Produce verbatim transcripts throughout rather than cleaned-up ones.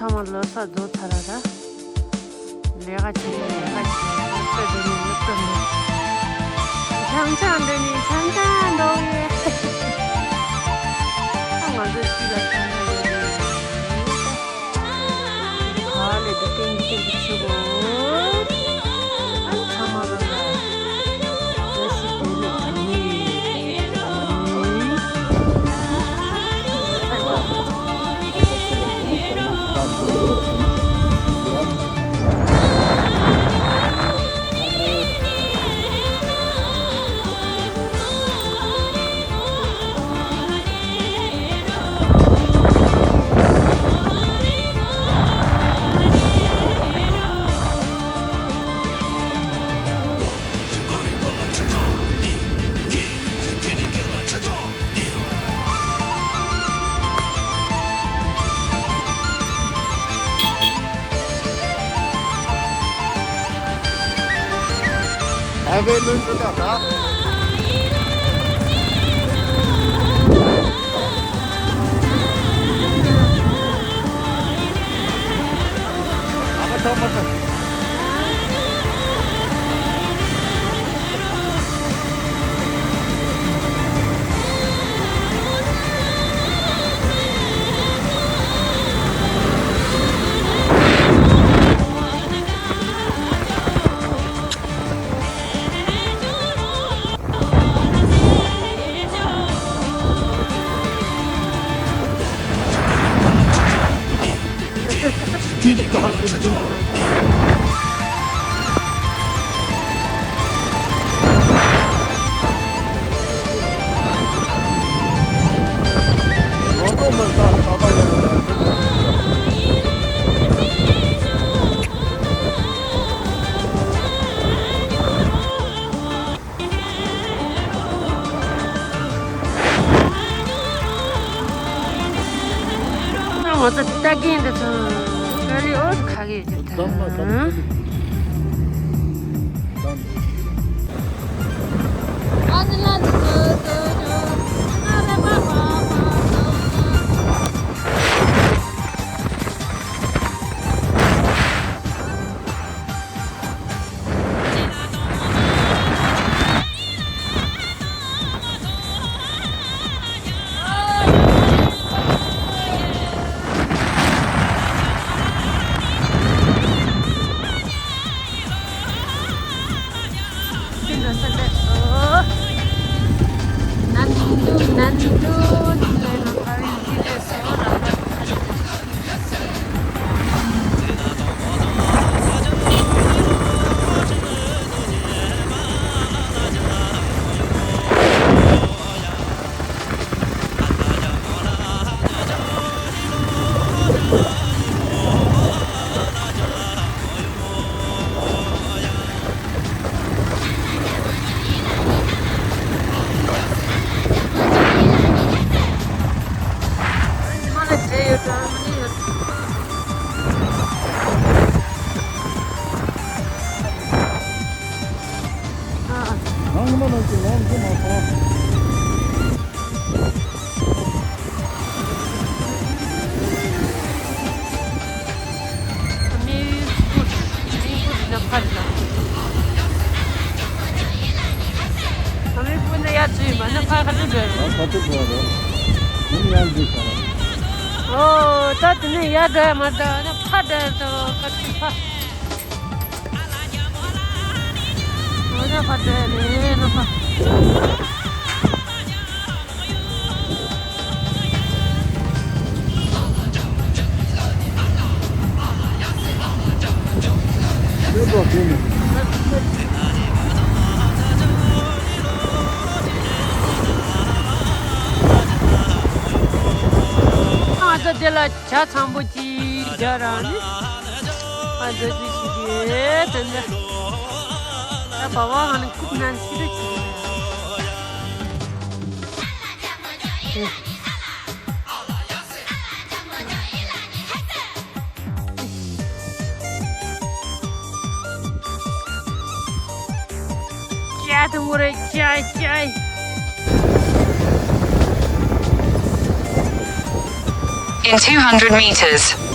ཚང་མ་ལོ་གསར་རྫོགས་ཚར་ར་ར། ལས་ཀ་བྱེད་ནས་ལས་ཀ་བྱེད་ནས་སློབ་གྲྭ་འགྲོ་ནས་སློབ་གྲྭ་འགྲོ། ཆང་ཆང་འདོན་ནས་ཆང་ཆང་འདོན་ཡས། ང་ཚོ་སྤྱི་ལ་ཆང་ཆང་འདོན་ནས། ག་ལེ་དུ་ཏན་ཏན་དུ་ཆུ་གོ། ཨ་ཚང་མ་ལོ་ལ། ཨ་བའི་ལུང་ཅི་ད་ད། ང་ཚོ་ལྟ་མཁན་འདི་ཚོ་ཀ་རི་ཨོ་ཁ་གི་ཡོད་ཀྱི་ད། ཨོ། ད་དེ་ནས་ཡར་འགྲོ་ཡ་མ་འགྲོ་ན་ཕར་འགྲོ་ཡ་འགྲོ་ཕར་ཕར། འོ་ན་ཕར་འགྲོ་ཡ་རེད་ན་ཕར། ང་ཚོ་འདི་ལ་ཇ་ཚ་པོ་ཅིག་རྒྱག་རག་ནི། ང་ཚོ་ཅི་ཞིག་རེད་དེ་འདྲ། ད་བ་བ་ང་ནི་ཁུག་ན་ཤི་རེ་ཅིག་རེད། In two hundred meters,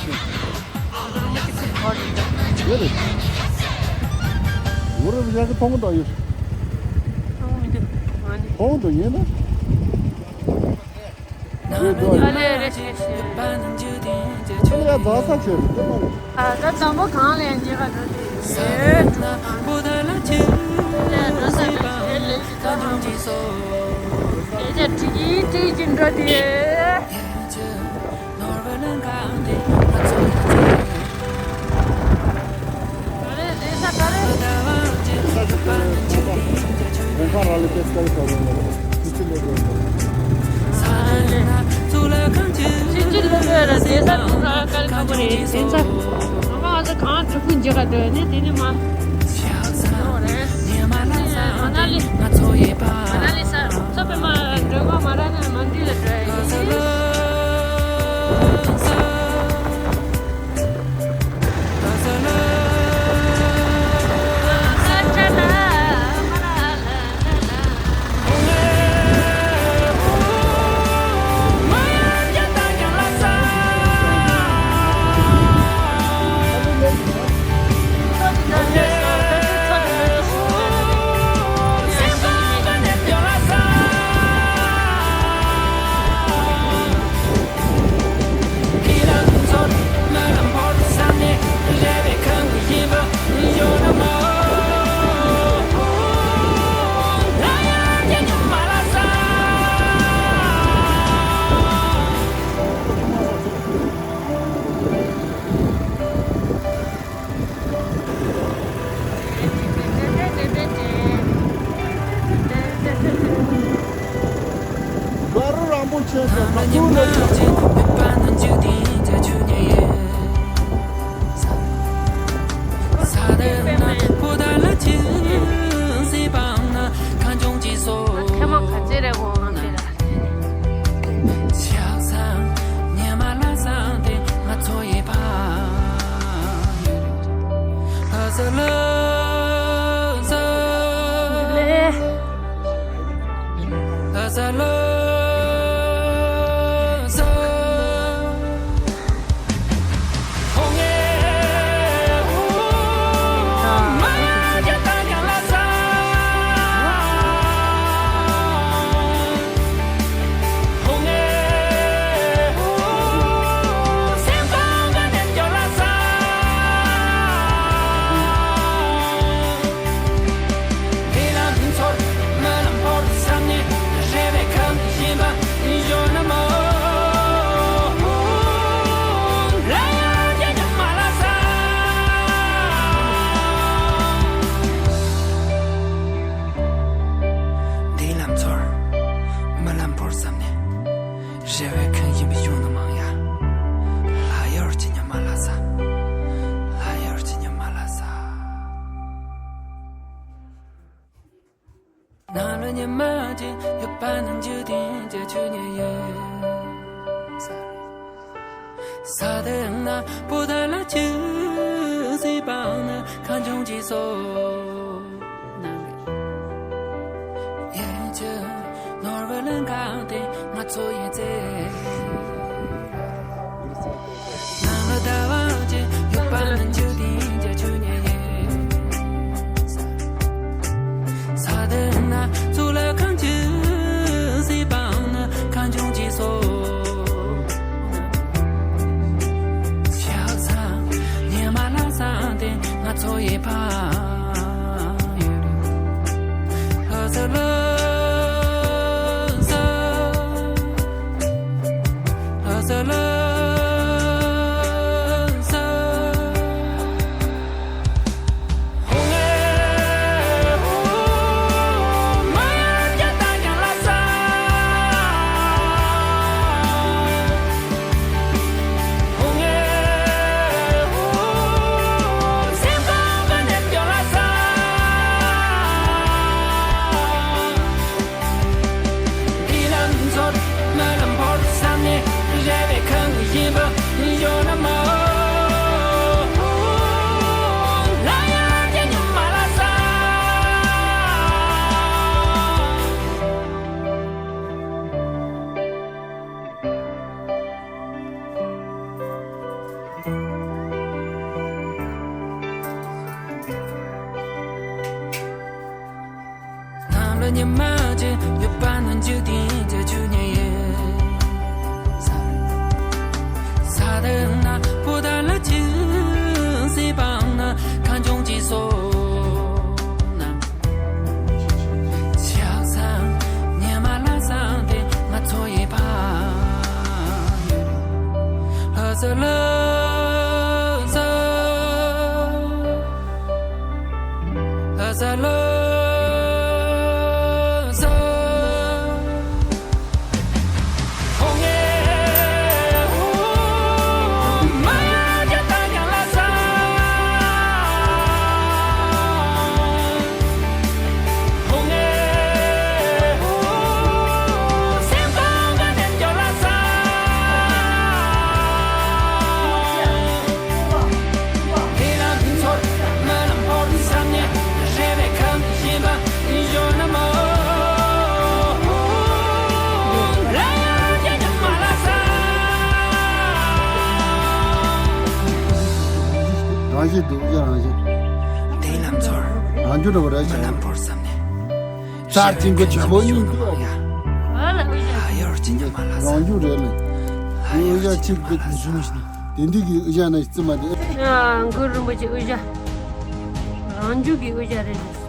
ཤིང་། ཡོད་རེད། ངོ་རེ་བཞག་གི་མཐོང་གི་འདུག་ཡོད། མཐོང་མི་འདུག་ང་ནི། མཐོང་འདུག་ཡིན་ན། ཡོད་འདུག་ཨ་ལེ་རེ་ཤེས་ཤེས། ཁྱོད་ཡ་རྫ་ས་ཆེ་རེད་དེ་མ་རེད། ཨ་ད་དང་པོ་གང་ལ་ཡང་འཇིགས་པ་འགྲོ་དེ། ཡ་འགྲོ་ས་རེད་ལེ་ཞིག་ད་དང་པོ། ཡ་ཅག་ཀྲིག་ཀྲིག་ཅིག་འགྲོ་དེ། ག་རུ་རིན་པོ་ཆེ་ཟེར་ན་ཐུག་ལ་ཆགས། ཐེངས་མ་ག་ཚོད་རེད་འོང་དེ་ལ། འདིའི་ལམ་ཚོར་རྨི་ལམ་བོར་བསམ་ནས། རེ་བའི་ཁེངས་བཞིན་པའི་གཞུང་ནི་མང་ཡ། ལྷ་ཡུལ་གྱི་ཉི་མ་ལྷ་ས། ལྷ་ཡུལ་གྱི་ཉི་མ་ལྷ་ས། ནང་ལ་ཉི་མ་གཅིག་ཡོད་པ་ནི་འཇིག་རྟེན་གྱི་ཆོས་ཉིད་ཡིན། ས་དེ་ན་པོ་ཏ་ལ་ཆུ་སྲིད་པ་ནི་ཁ་འབྱུང་གྱི་སོ། ཡིད་ཀྱི་ནོར་བུ་ལ་འགག་སྟེ་ང་ཚོ་ཡི་ཚེ། ནང་ལ་ཟླ་བ་གཅིག་ཡོད་པ་ནི་འཇིག་རྟེན་གྱི་ཆོས་ཉིད་ཡིན། ས་དེ་ན་གཙུག་ལག་ཁང་གཅིག་སྲིད་པ་ནི་ཁ་འབྱུང་གྱི་སོ། ཉི་མ་གཅིག་ཡོད་པ་ན་འཇིག་རྟེན་གྱི་ཆོས་ཉིད་ཡིན། ས་དེ་ན་པོ་ཏ་ལ་ཅི་སྲིད་པ་ན་ཁ་འབྱུང་གཅིག་སོ་ན། ཆགས་སང་ཉི་མ་ལ་སང་དེ་ང་ཚོ་ཡི་ཕ་ཡོད། ལྷ་ས་ལྷ་ས། རང་བཞིན་འདུག་ཡ། རང་བཞིན། དེའི་ལམ་འཚོལ། རང་རྒྱུ་འདྲ་བོ་རེད་ཤག། ལམ་བོར་བསམ་ནས། ཙར་ཅིང་གི་ཇོ་བོ་གཉིས་འདུག་ཡ། ཨ་ལ་ཨུ་ཡ། ཨ་ཡོར་ཅི་ཉམས་མ་ལ་ས། རང་རྒྱུ་རེད་ལ། ཨུ་ཡ་ཅིག་གི་ཇུ་ནི་ཤི་ནི། དེ་འདི་གི་ཨུ་ཡ་ན་ཤི་ཙི་མ་དེ། ཨ་གུ་རུ་རིན་པོ་ཆེ་ཨུ་ཡ། རང་རྒྱུ་གི་ཨུ་ཡ་རེད།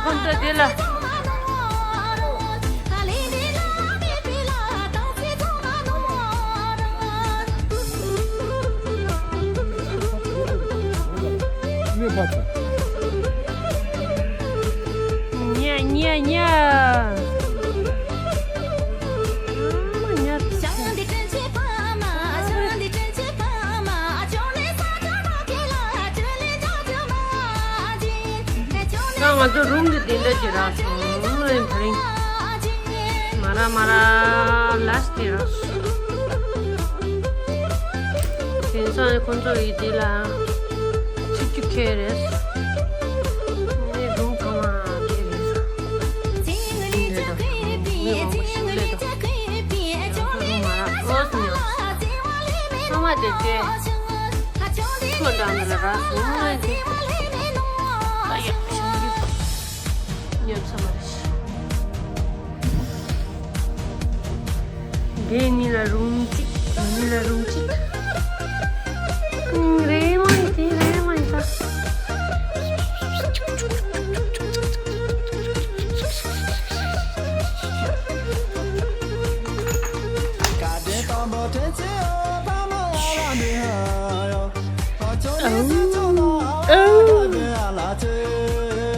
ཁོང་ཚོ་དེ་ལ། ཉ་ཉ་ཉ། ད་ང་ཚོ་རུམ་དེ་དེ་འདྲ་ཅིག་རག་སོང་། ཨ་ནི་དེ་རིང་མ་ར་མ་ར་ལས་དེ་རག་སོང་། དེང་སང་ཁོང་ཚོ་ཡི་དེ་ལ་ཆུ་ཆུ་ཁེལ་རེད། ཨ་ནི་རུམ་ཚང་མ་དེ་རེད། ཨ་ནི་དེ་ལ་ཨོ་སི་ཉོ། ཚང་མ་དེ་དེ། ཁོ་འདྲ་ནི་ལ་རག་སོང་། ཨ་ཡ། ཉོ་ཚང་མ་རེད། དེ་ནི་ལ་རུམ་གཅིག་དེ་ནི་ལ་རུམ་གཅིག་ཨང་། རེད་མ་ཡིན་དེ་རེད་མ་ཡིན་ད།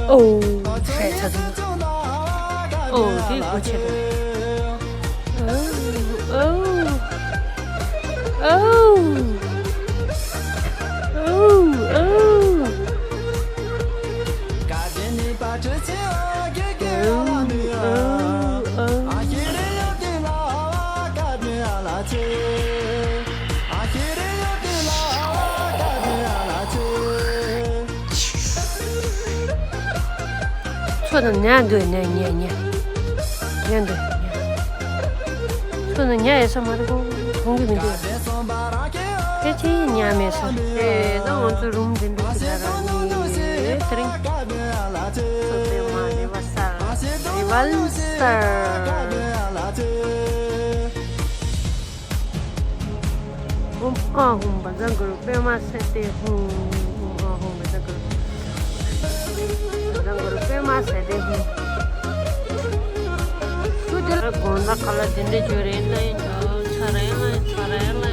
ཨོ། ཧྲེ་ཚ་ཚ། ཨོ། དེ་སྒོ་ཕྱེ་དང་། ཨོ། ཨོ། ཨོ། ཨོ། ཚོ་དང་ཉལ་འདུག་ཉལ་ཉལ་ཉལ། ཉལ་འདུག་ཉལ། ཚོ་དང་ཉལ་ཡོད་ས་མ་རེད། ཁོང་ཁོང་གིས་མི་འདུག་ཕལ་ཆེར་ཉལ་མེད་ས་རེད། ད་ང་ཚོ་རུམ་འདི་འདུག་གི་ད་རང་ཉིད་དེ་རིང་ཚོ་པད་མ་རི་བར་སལ། རི་བར་སལ། ཨོཾ་ཨཱཿཧཱུྃ་བཛྲ་གུ་རུ་པདྨ་སིདྡྷི་ཧཱུྃ། ཨོཾ་ཨཱཿཧཱུྃ་བཛྲ་གུ་རུ། བཛྲ་གུ་རུ་པདྨ་སིདྡྷི་ཧཱུྃ། ཤུ་དེ་ལ་དགོང་དག་ག་ལ་དེ་འདྲ་བརྗོད་རེད་ལ་ཡིན་འགྲོ་ཚ་ར་ཡ་ལ་ཚ་ར་ཡ་ལ་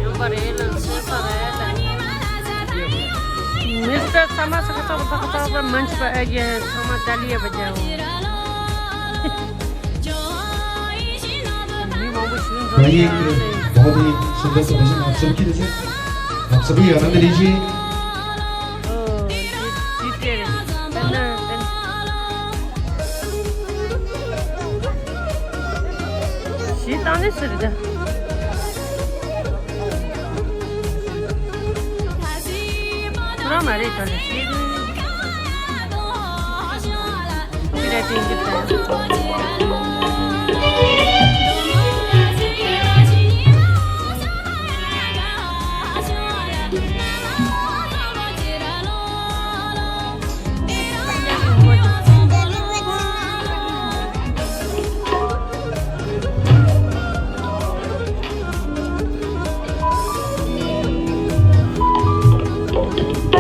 ཡིན་པ་རེད་ལ་ཚེ་པ་ར་ཡ་ལ། མིས་ཏར་ས་མ་ས་ཁ་ཏོག་ས་ཁ་ཏོག་པ་མན་ཆི་པ་ཨེ་གེ་ས་མ་ཏཱ་ལི་ཡ་བ་ཇའོ། མི་མང་པོ་ཞིག་འཛོམས་ཀྱང་། बहुत ही सुंदर प्रदर्शन आप सबकी तरफ से। आप सभी आनंद लीजिए। ཞི་བཏང་ནི་ཟེར་ད། ཁོ་རང་མ་རེད་ད་ལ་ཤེས།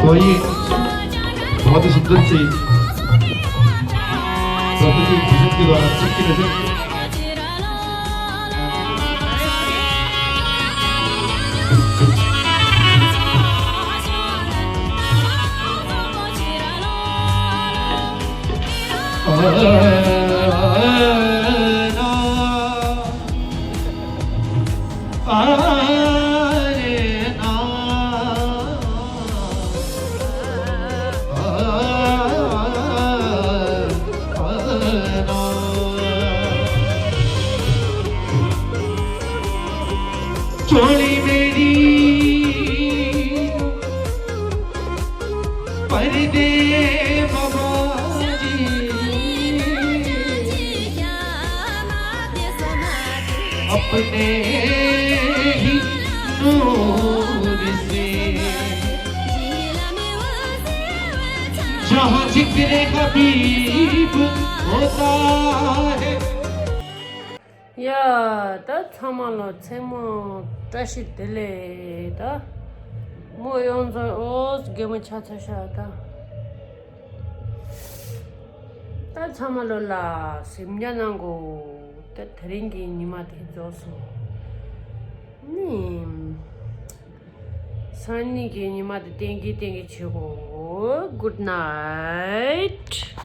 तो आइए, बहुत ही सुंदर सी प्रस्तुति भजन के द्वारा सबकी नजर चोली मेरी पर्दे बाबा जी अपने ही नूर से जहाँ जिक्र हबीब होता है। ཡ། ད་ཚང་མ་ལ་མཚན་མོ་བཀྲ་ཤིས་བདེ་ལེགས། ད་མོ་ཡོངས་རྫོགས་ཨོ་གད་མོ་ཆགས་ཚར་ཤག་ད་ད་ཚང་མ་ལོ་ལ་གཟིམ་འཇག་གནང་གོ་ད་དེ་རིང་གི་ཉི་མ་དེ་རྫོགས་སོང་ནི། སང་ཉིན་གྱི་ཉི་མ་དེ་གཏན་འཁེལ་གཏན་འཁེལ་བྱེད་དགོས། Good night.